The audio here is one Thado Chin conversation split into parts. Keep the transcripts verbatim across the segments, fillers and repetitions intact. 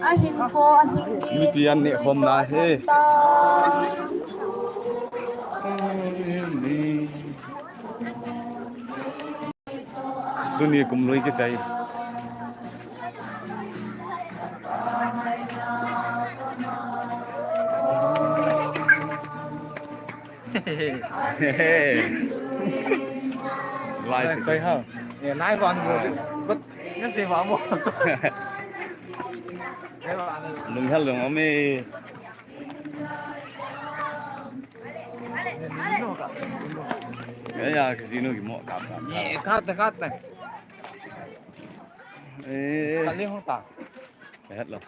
Ahin ko, ahin ni. Mipi an neh khom na he. Tuni kum lui kichai. Live. Live koi ha. Yeah, live on. But, let's say, vamos. Lunghel lung ame. Ya, ya, kizinu kimo kap, kap, kap. Ye, kap ta, kap ta. Eh. Kali hong ta. Hello.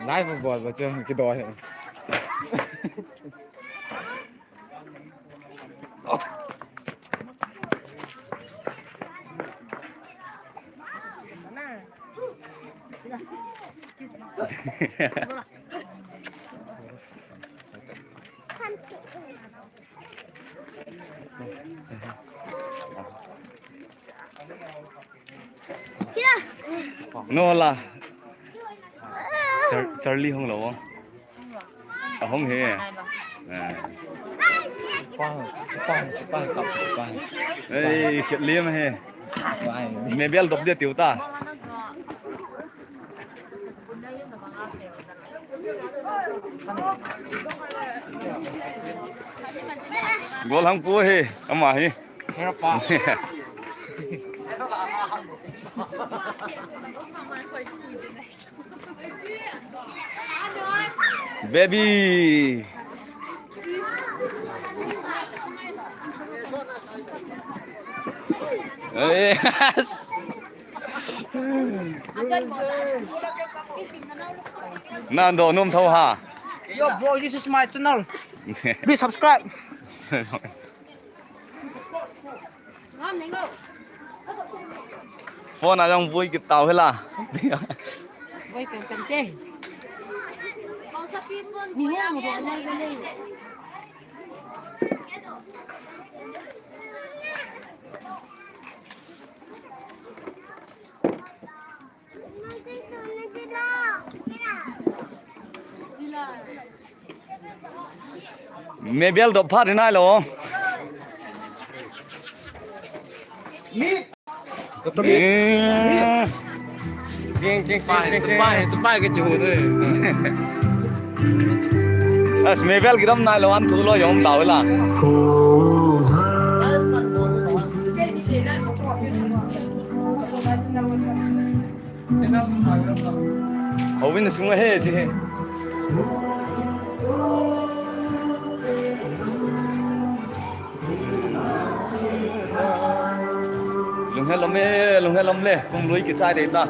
Live bol ba chu kido he. No la. Char-, Charlie hong lo. A hong he. Ah. Pang, pang, pang, pang, pang. Ei, khet liam he. Pang. Mebel dop dia tiu ta. Gol hang pu he, ama he. Hera pa. Baby. Yes. Nando num tho ha. Yo, bro, this is my channel. Please subscribe. Phone a jong vui kit tau hela. Vui pen pen te. Mebel dop phat nai lo. Eh. Keng, keng, keng, keng, keng. Pai, pai ke chu de. As Mebel kidam nai lo an thu lo yom tau la. Houin sung a he chi he. Lunghel lom e, lunghel lom le, kum lui kichai dei ta.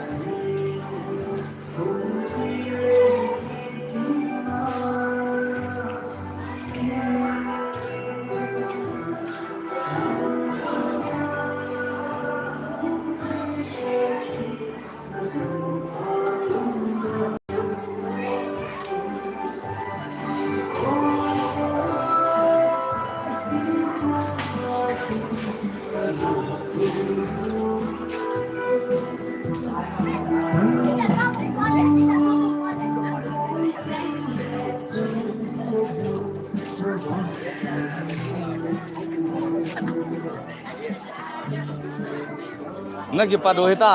Na kipat u hita.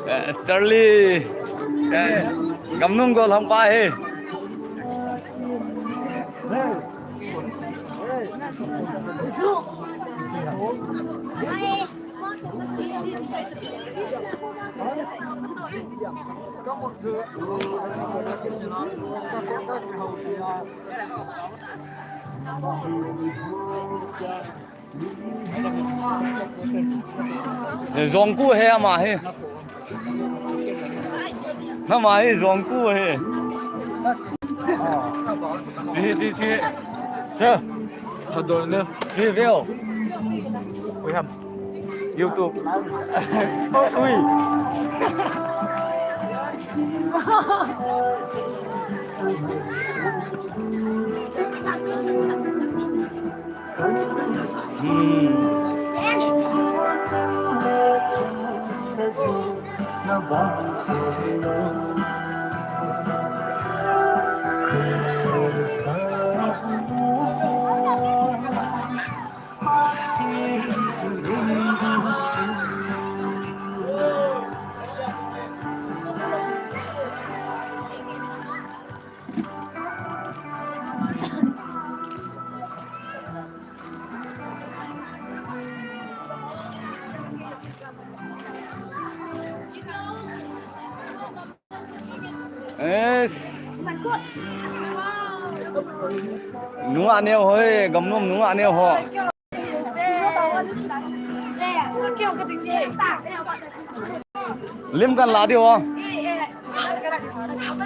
Eh, Charlie. Eh, gamnung gol hang pa he. Jong ku he ama he. Ama he jong ku he. Chi, chi, chi. Che. Hadon le. Chi veo. Ui ham. YouTube. Ui. Es. Nunga neo hoi, gamnom nunga neo ho. Lim kan la di ho.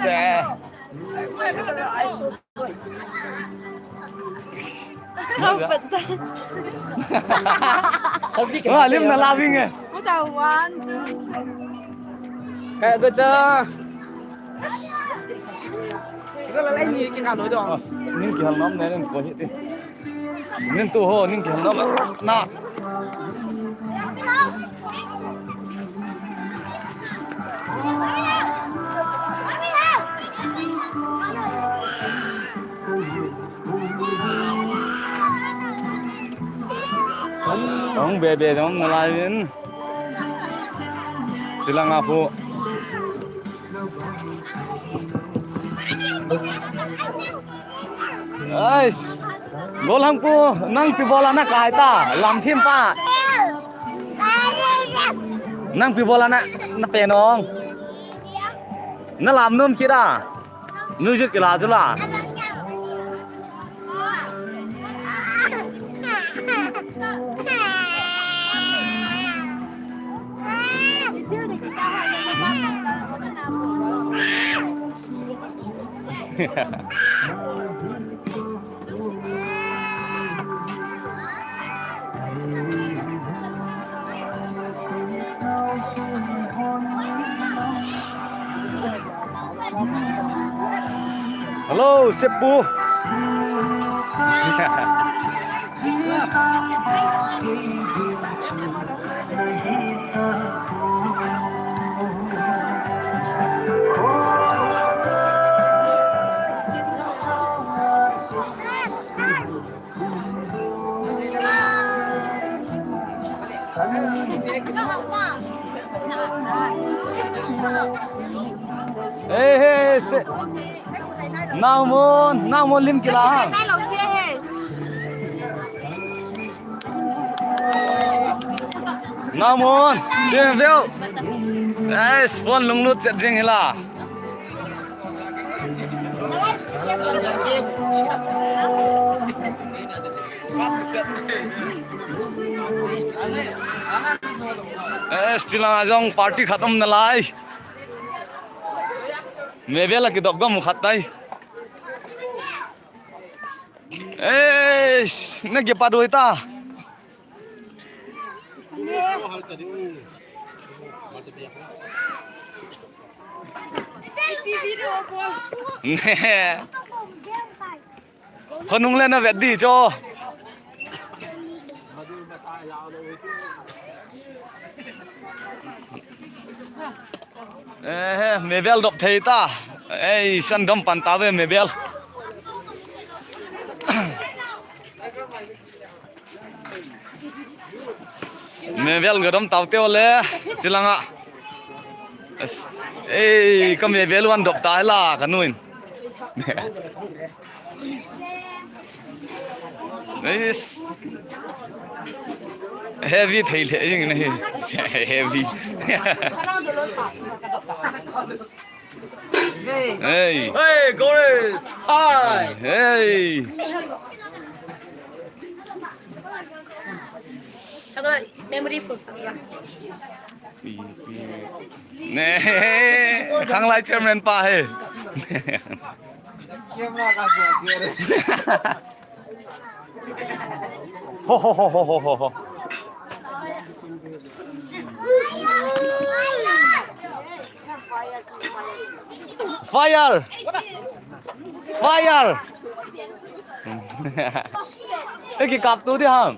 Se. Wah, lim na la bing eh. Puta one, two. Kaya ko cha. Ko la lai ni ki ka lo do. Ning ki hal nam ne ning ko hi ti. Nin tu ho, nin kihel na, na. Jong bebe jong na lai in. Silang apu. Ais, Golhang pu, nang pi bola na kai ta, lam thim pa. Nang pi bola na, na pe nong. Na lam num kira. Music kila jula. Hello, Seppu. Hey, hey, se-, Naumon, Naumon lim kila ha. Naumon, lim veo. Yes, phone lunglut chat jing hila. Eh, still a jong party khat um nalai. Mebel a kidop gam khat tai. Eh, na kipa doi ta. Khonung le na vet di cho. Eh, mebel dop thei ta. Ei, san dom pan ta ve mebel. Mebel gadom tau teo le, chilanga. Ei, ka mebel wan dop ta la, ka nuin. Is heavy thei le, ing ne, heavy. Hey. Hey, Goris! Hi! Hey! Memory full. Ne, Khanglai chairman pa he. Ho, ho, ho. Fire! Fire! Ei, kikap tou di ham.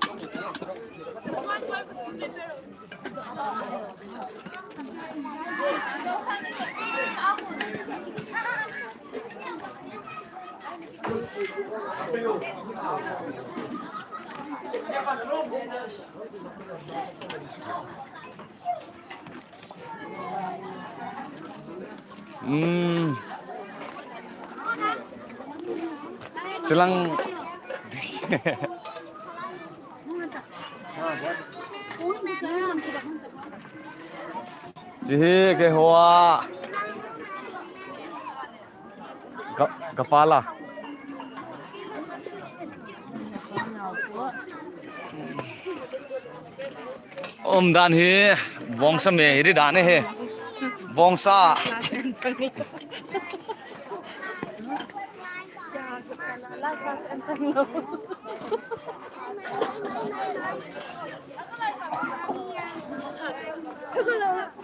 Hmm. Silang. Chihi ke hoa. Ka, ka pala. Umdan hi bongsa me hi di dan e he. Bongsa.